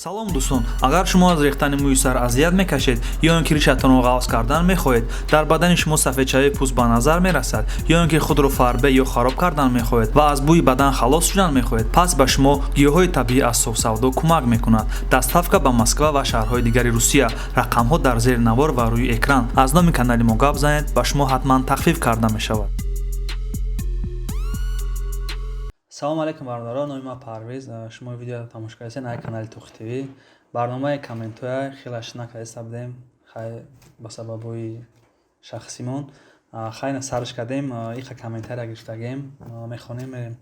Салом, дӯстон! Агар шумо аз рехтани мӯи сар азият мекашед ё ин ки ришатонро ғафз кардан мехоҳед, дар бадани шумо сафедшавии пӯст ба назар мерасад, ё ин ки худро фарбе ё хароб кардан мехоҳед ва аз бӯи бадан халос шудан мехоҳед, пас ба шумо гиёҳҳои табиӣ аз Софсавдо кӯмак мекунад. Доставка ба Москва ва шаҳрҳои дигари Русия. Рақамҳо дар зери навор ва рӯи экран. Аз номи канали мо гап занед, ба шумо ҳатман тахфиф карда мешавад. Салом алейкум, бародаро! Номи ман Парвиз. Шумо видео тамошо кардед ай канали Тухи ТВ. Барномаи комментҳоя хелаш накардаиста будем, хай, ба сабабҳои шахсимон. Хай, на сарш кардем, иха комментария гирифтагем, мехонем, мерем.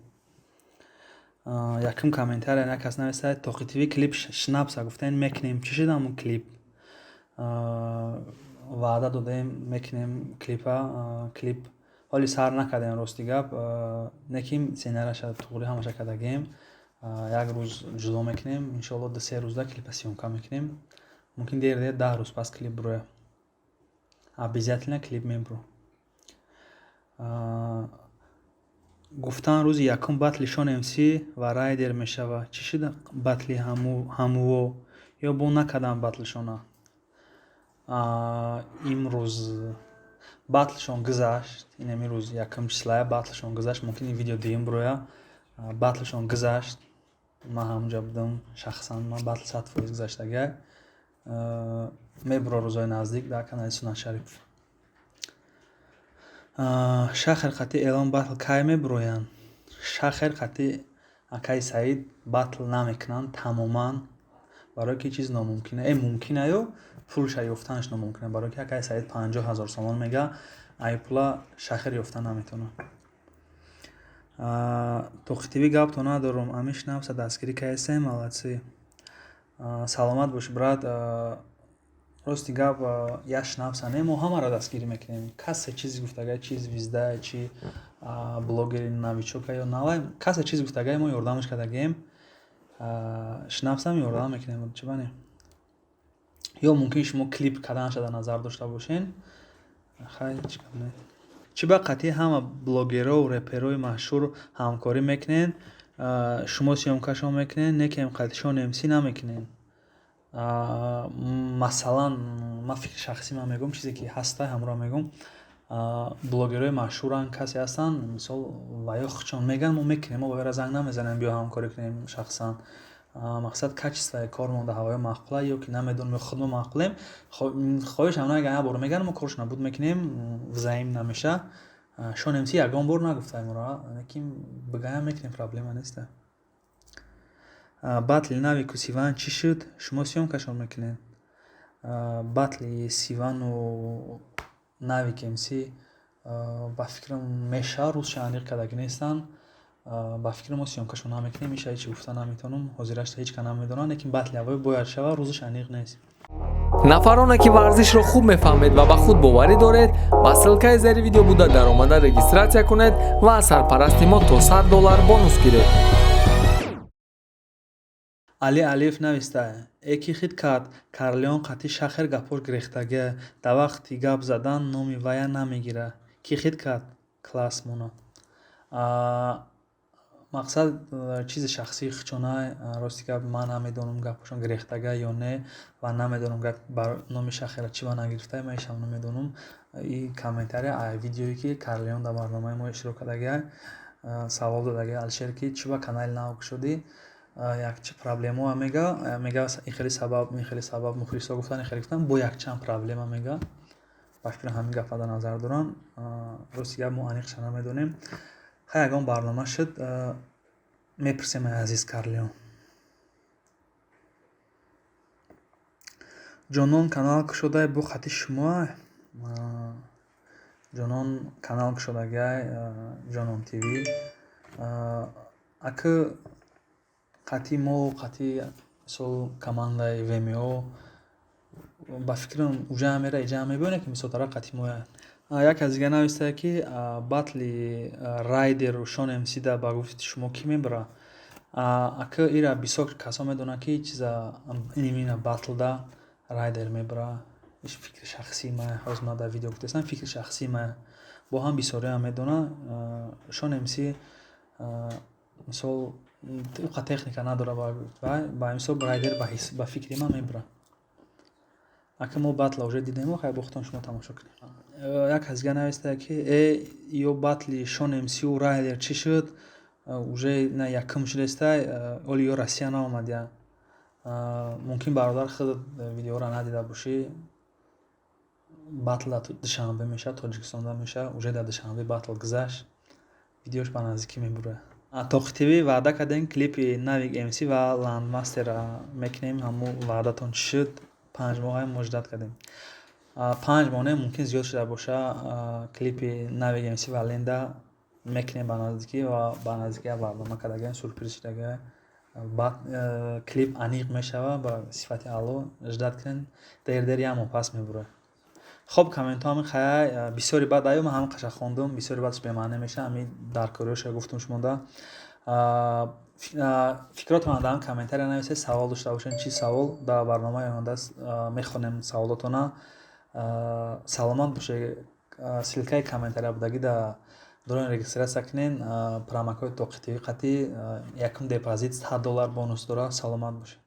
Якум комментария як кас нависад: «Тохи ТВ, клип Шнапса гуфтем, мекунем, чӣ шуд ҳамун клип?» Ваъда додем, мекунем клипа. Клип ҳоли сар накардем, рости гап, неким сценараша туғри ҳамаша кардагем. Як рӯз ҷудо мекунем, иншоалло, 2-3 рӯзда клипа съёмка мекунем. Мумкин, дер дер 10 рӯз пас клип буроя. Обязательно клип мебуро. Гуфтан, рӯзи якум батли Шон МС ва Райдер мешавад. Чӣ шуд батли ҳамуво ё бо накардан батлшона? Имрӯз батлшон гузашт. Инами рӯз якум числая батлшон гузашт. Мумкин, ин видео дуюм буроя. Батлшон гузашт, ман ҳамунҷа будам шахсан ман. Батл 100% гузаштагиа, мебуро рӯзҳои наздик дар канали Сунат Шарипов. Шахр қатъи Элон батл кай мебуроянд? Шахр қатъи акаи Саид батл намекунанд тамоман, барое ки чиз номумкина. Мумкина ё пулша ёфтанаш номумкина, барое ки акаи Саид 50 000 сомон мега, ай пула шахр ёфта наметавонад. Тохи ТВ, гапто надорум, ами Шнапса дастгирӣ кардесем, молодцы. Саломат бош, брат. Рости гап, як Шнапса не, мо ҳамаро дастгирӣ мекунем. Касе чизе гуфтагай, чи звезда, чи блогери новичока ё навай, касе чизе гуфтагай, мо ёрдамаш кардагем. Шнапсам ёрдам мекунем, чӣ бане. Ё мумкин, шумо клип карданаша дар назар дошта бошен. Хай, чӣ гап не. Чӣ ба қатъи ҳама блогерову реперои машҳур ҳамкорӣ мекунед, шумо съёмкашон мекунед, не ки қатъи Шон МС намекунед? Масалан, ман фикри шахсии ман мегӯям, чизе ки ҳаста, ҳамонро мегӯям. Блогерҳои машҳуранд, касе ҳастанд, мисол, ва ё худшон мегӯянд, мо мекунем. Мо ба вайра занг намезанем, биё ҳамкорӣ кунем шахсан. Мақсад, качествои кормон дар ҳавои маъқула ё ки намедонем, ё худмо маъқулем. Хоҳиш ҳам намегӯянд, як бор мегӯянд, мо коршона буд мекунем, взаим намеша. Шон МС ягон бор нагуфта моро, лекин бигӯям, мекунем, проблема неста. Батли Навику Сиван чӣ шуд? Шумо съёмкашон мекунед? Батли Сивану Навик МС, ба фикрам, мешавад, рӯзша аниқ кардагӣ нестанд. Ба фикри мо, съёмкашон намекунем, иша ҳечи гуфта наметавонам. Ҳозирашта ҳеҷ кас намедонад, лекин батли ҳавоӣ бояд шавад, рӯзаш аниқ нест. Нафароне ки варзишро хуб мефаҳмед ва ба худ боварӣ доред, ба ссылкаи зери видео буда даромада регистрация кунед ва аз сарпарасти мо то 100 доллар бонус гиред. Али Алиев нависта: «Эки хит кард Карлеон қатъи Шахер, гапҳош гирехтагия, дар вақти гап задан номи вая намегира. Ки хит кард? Класс монад». Мақсад, чизи шахсии худшона. Рости гап, ман намедонам, гапҳошон гирехтага ё не, ва намедонам, гап бар номи Шахера чӣ ба нагирифта, ман ишам намедонам. И комментария ай видеое ки Карлеон дар барномаи мо иштирок кардагия, савол додагия Алишер, ки чӣ ба канали нав кушодӣ, якчи проблемао мега, ин хеле сабаб, ин хеле сабаб, мухлисо гуфтан, ин хеле гуфтан, бо якчанд проблема мега. Ба фикрам, ҳамин гапа дар назар дорам. Рости гап, мо аниқша намедонем. Хай, ягон барнома шуд, мепурсем ай азиз Карлеон. Ҷонон канал кушодай, бо хати шумоа? Ҷонон канал кушодагиай, Ҷонон ТВ. Акы қатъи мо, қатъи, мисол, командаи ВМО, ба фикрам, уҷаам мера, иҷаам мебиёне, ки мисол тара қатъи моя. Як кас дига навистае, ки батли Райдеру Шон МСда ба гуфти шумо кӣ мебара? Акы ира бисёр касо медонанд, ки чиза имина батлда Райдер мебара. Иш фикри шахсии мая, ҳозир ман дар видео гуфтаистам, фикри шахсии мая. Бо ҳам бисёриам медонанд. Шон МС, мисол, Уқа техника надора ба мисол Райдер ба фикри ман мебурад. Ака, мо батла уже дидему, хай, бохтон шумо тамошо кунед. Як кас дига нависта, ки ё батли Шон МСю Райдер чӣ шуд? Уже на якум шудестай, оли ё Россия наомадия. Мумкин, бародар, худат видеоро надида бошӣ. Батл дар Душанбе мешавад, Тоҷикистонда мешавад. Уже дар Душанбе батл гузашт, видеош ба наздикӣ мебурад. Тоқи ТВ, ваъда кардем, клипи Навик МС ва Ландмастера мекунем. Ҳамун ваъдатон чӣ шуд? 5 моҳае мо ждать кардем. 5 моҳ не, мумкин зиёд шуда боша. Клипи Навик МС ва Ленда мекунем ба наздикӣ ва ба наздикӣ як барнома кардагием, сюрприз шудагиа. Баъд клип аниқ мешавад ба сифати аъло. Ждать кунед, дер дер як моҳ пас мебурад. Хоб, комментҳо ҳамин хая. Бисёри баъд аю ман ҳамин қаша хондум, бисёри баъдш бемаъне мешавад. Ҳамин даркориҳоша гуфтум шумода. Фикротонро дар ҳам комментария нависед. Савол дошта бошед, чӣ савол, дар барномаи оянда мехонем саволотона. Саломат бошед. Ссылкаи комментария будагӣ дар дорон регистрация кунед. Промокоди Тоқи ТВ қатӣ якум депозит 100 доллар бонус дорад. Саломат бошед.